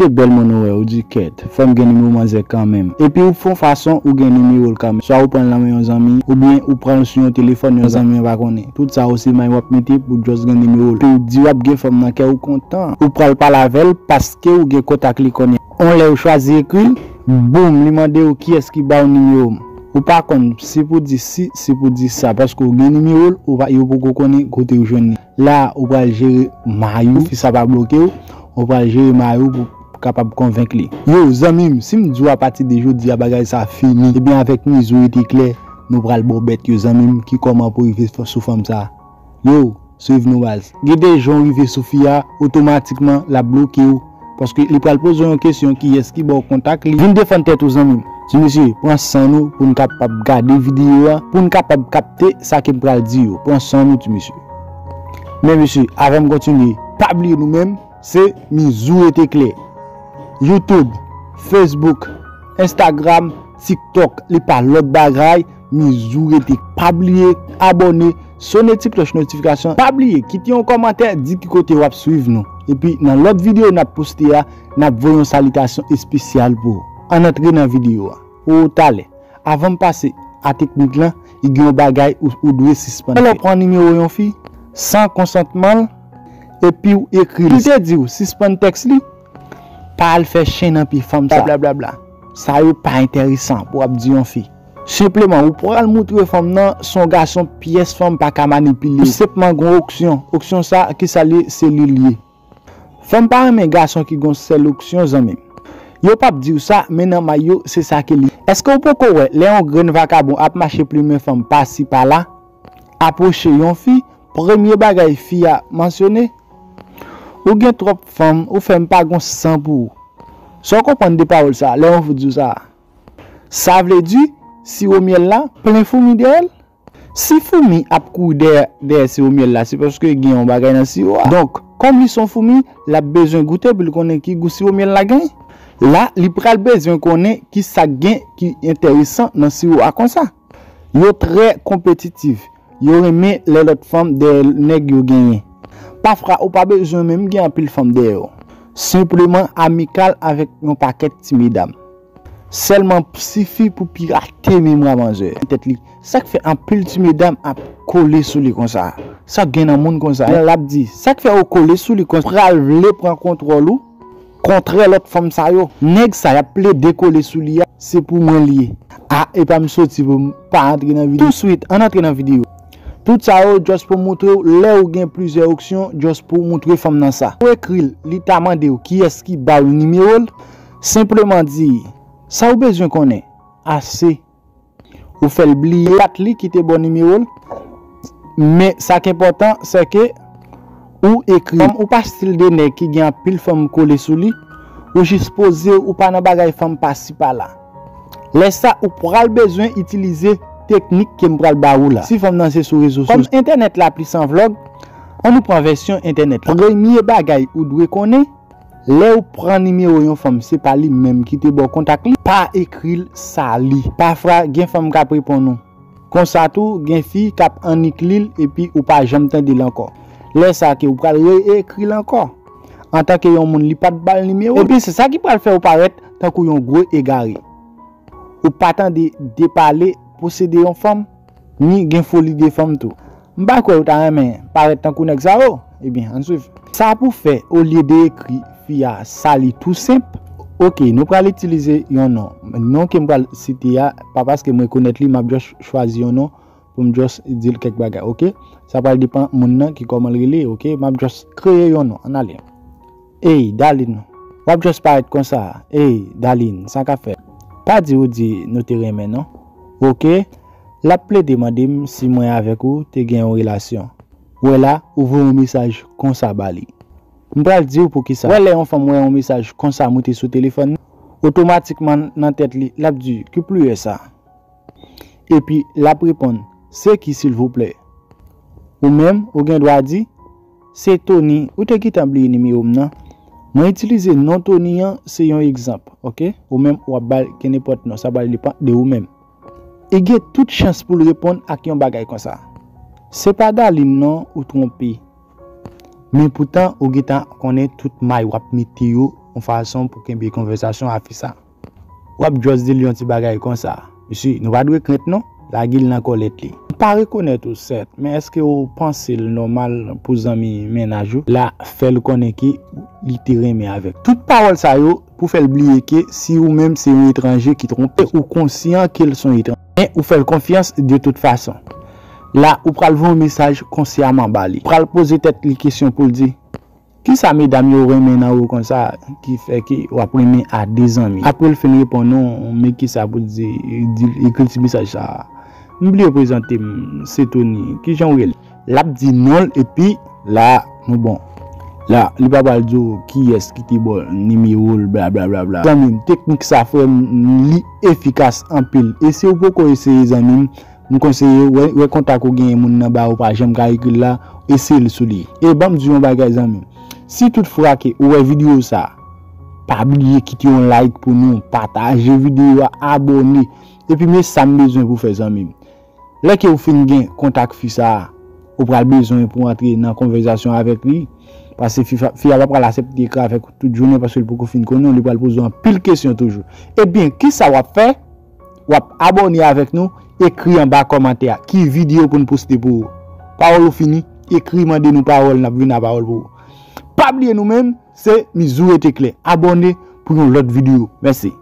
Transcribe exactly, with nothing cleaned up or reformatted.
Se bèl moun ou wè, ou di kèt, fò m gen nimewo manzè kanmenm. Epi ou fè yon fason ou gen nimewo l kanmenm. Swa ou pran l nan men yon zanmi, oubyen ou pran l sou yon telefòn yon zanmi an pa konnen. Tout sa yo se may w ap mete pou w just gen nimewo l. Epi ou di w ap gen fanm nan kè ou kontan. Ou pral pale avè l paske ou gen kontak li kounye a. On lè ou chwazi ekri l, boum, li mande w kiyès ki ba w nimewo m. Ou pa konn si pou di si, si pou di sa, paske ou gen nimewo l, ou pa, yo poko konnen kote ou jwenn li. La, ou pral jere may ou, fi sa pa bloke w, ou pral jere may ou pou kapab konvenk li. Yo, zanmi m, si m di w apati de jodi a bagay sa fini, ebyen avèk miz ou rete klè, nou pral bò bèt yo, zanmi m, ki kòman pou rive sou fanm sa. Yo, swiv nou baz. Gen de jan w rive sou fi a, otomatikman l ap bloke w. Paske li pral poze w yon kesyon kiyès ki ba w kontak li. Vin defann tèt ou zanmi m. Ti mesye, pran san nou pou n kapab gade videyo a, pou n kapab kapte sa ke m pral di yo. Pran san nou ti mesye. Men mesye, avan m kontinye, pa bliye nou menm, se miz ou rete klè. YouTube, Facebook, Instagram, TikTok, li pa lòt bagay, miz ou rete. Pa bliye abòne, sone ti klòch notifikasyon. Pa bliye kite yon kòmantè, di ki kote w ap swiv nou. Epi nan lòt videyo n ap poste a, n ap voye yon salitasyon espesyal pou ou. Ann antre nan videyo a. Pou talè. Avan m pase a teknik lan, li gen yon bagay ou, ou dwe sispann fè. Lè w pran nimewo yon fi, san konsantman l, epi w ekri li. Li te di w sispann tèks li, pa al fè chen nan pye fanm sa. Blablabla. Sa yo pa enteresan pou w ap di yon fi. Senpleman, ou pral moutre fanm nan se yon gason pyès fanm pa ka manipile. Ou senpman gen yon oksyon. Oksyon sa, kisa l ye? Se li l ye. Fanm pa renmen gason ki gon sèl oksyon, zanmi m. Yo p ap di w sa, men nan may yo, se sa ke li. Èske w poko wè, lè yon grenn vakabon ap mache plimen fanm pasi pala, apwoche yon fi, premye bagay fi a mansyone, ou gen twòp fanm, ou fè m pa gon san pou ou. Sa w konprann de pawòl sa, lè yon fi di w sa? Sa vle di, siwo myèl la plen foumi dèyè l. Si foumi ap kouri dèyè, dèyè siwo myèl la, se paske gen yon bagay nan siwo a. Donk, kòm li se yon foumi, l ap bezwen goute pou l konnen ki gou siwo myèl la gen. La, li pral bezwen konnen ki sa k gen ki enteresan nan siwo a konsa. Yo trè konpetitif. Yo renmen lè lòt fanm dèyè nèg yo genyen. Pafwa, ou pa bezwen menm gen anpil fanm dèyè w. Senpleman amikal avèk yon pakèt ti medam. Sèlman sifi pou pirate memwa manzè. Tèt li. Sa k fè anpil ti medam ap kole sou li konsa? Sa k gen nan moun konsa? L ap di, sa k fè ou kole sou li konsa? Pral vle pran kontwòl ou kontrè lòt fanm sa yo. Nèg sa y ap plede kole sou li a, se pou mwen li ye. A, epa m soti pou m pa antre nan videyo. Touswit, ann antre nan videyo. Tout sa yo, just pou moutre w, lè ou gen plizyè oksyon, just pou moutre fanm nan sa. Ou ekri l, li ta mande w kiyès ki ba w nimewo l, senpleman di, sa ou bezwen konnen, ase. Ou fè l bliye, se pa t li ki te ba w nimewo l. Men sa k enpòtan, se ke ou ekri. Kòm ou pa stil de nèg ki gen anpil fanm kole sou li, ou jis poze w, ou pa nan bagay fanm pasi pala. Lè sa, ou pral bezwen itilize teknik ke m pral ba ou la. Si fanm nan se sou rezo sosyo. Kòm entènèt la plis an vlòg, ann nou pran vèsyon entènèt la. Premye bagay ou dwe konnen, lè ou pran nimewo yon fanm, se pa li menm ki te ba w kontak li, pa ekri l sali. Pafwa, gen fanm k ap reponn ou. Konsa tou, gen fi k ap annik li l epi ou pa janm tande l ankò. Lè sa ke ou pral re-ekri l ankò. Antanke yon moun li pa t ba l nimewo l. Epi se sa ki pral fè ou parèt tankou yon gwo egare. Ou pa tande depale posede yon fanm, ni gen foli de fanm tou. M pa kwè ou ta renmen parèt tankou nèg sa yo. Ebyen, ann swiv. Sa pou fè, olye de ekri fi a sali tou senp, oke, nou pral itilize yon non. Non ke m pral site a, pa paske m rekonèt li, m ap just chwazi yon non pou m just di l kèk bagay, oke? Sa pral depann moun nan ki kòman l rele, oke? M ap just kreye yon non, ann ale. Ey, Darline. W ap just parèt konsa. Ey, Darline, sa k ap fèt? Pa di ou di nou te renmen non. Oke? L ap plede mande m si mwen avèk ou te gen yon relasyon. Wè la, ou voye yon mesaj konsa ba li. M pral di w poukisa. Wè lè yon fanm wè yon mesaj konsa moute sou telefòn li, otomatikman nan tèt li, l ap di, ki pliyè sa? Epi l ap reponn, se ki silvouplè? Ou menm, ou gen dwa di, se Tony, ou te gentan bliye nimewo m nan. Mwen itilize non Tony an, se yon egzanp, oke? Ou menm, w ap ba l kenenpòt non, sa pral depann de ou menm. E gen tout chans pou l reponn ak yon bagay konsa. Se pa Darline non, ou twonpe. Men poutan, ou gentan konnen tout may w ap mete yo Fason pou kenbe konvèsasyon a fi sa. W ap just di l yon ti bagay konsa. Mesye, nou pa dwe krent non. Lage l nan kòlèt li. M pa rekonèt ou sèt, men èske w panse l nòmal pou zanmi mennaj ou la fè l konnen ke li te renmen avèk? Tout pawòl sa yo pou fè l bliye ke si ou menm se yon etranje ki twonpe, ou konsyan ke l se yon etranje. Men ou fè l konfyans de tout fason. La, ou pral voye yon mesaj konsyaman ba li. Pral poze tèt li kesyon pou l di, kisa medam yo renmen nan ou konsa ki fè ke w ap renmen a de zanmi? Apre l fin reponn ou, men kisa pou l di, di, ekri ti mesaj sa a. M bliye prezante m, se Tony. Kijan w rele? L ap di non l epi la, nou bon. La, li pa pral di w kiyès ki te ba w nimewo l, bla, bla, bla, bla. Zanmi m, teknik sa, frè m, li efikas anpil. E si w poko eseye, zanmi m, m konseye w, wè, wè kontak ou genyen moun nan ba ou pa janm ka ekri l la, eseye l sou li. E ban m di yon bagay, zanmi m. Si tout fwa ke ou wè videyo sa, pa bliye kite yon like pou nou, pataje videyo a, abòne. Epi men sa m bezwen pou fè, zanmi m. Lè ke ou fin gen kontak fi sa a, ou pral bezwen pou antre nan konvèsasyon avèk li. Paske fi, fi a pa pral aksepte ekri avèk ou tout jounen paske l poko fin konnen w, li pral poze w anpil kesyon toujou. Ebyen, kisa w ap fè? W ap abòne avèk nou, ekri anba kòmantè a ki videyo pou n poste pou ou. Pawòl ou fini, ekri mande nou pawòl, n ap vin a pawòl pou ou. Pa bliye nou menm, se Mizou Rete Klè. Abòne pou yon lòt videyo. Mèsi.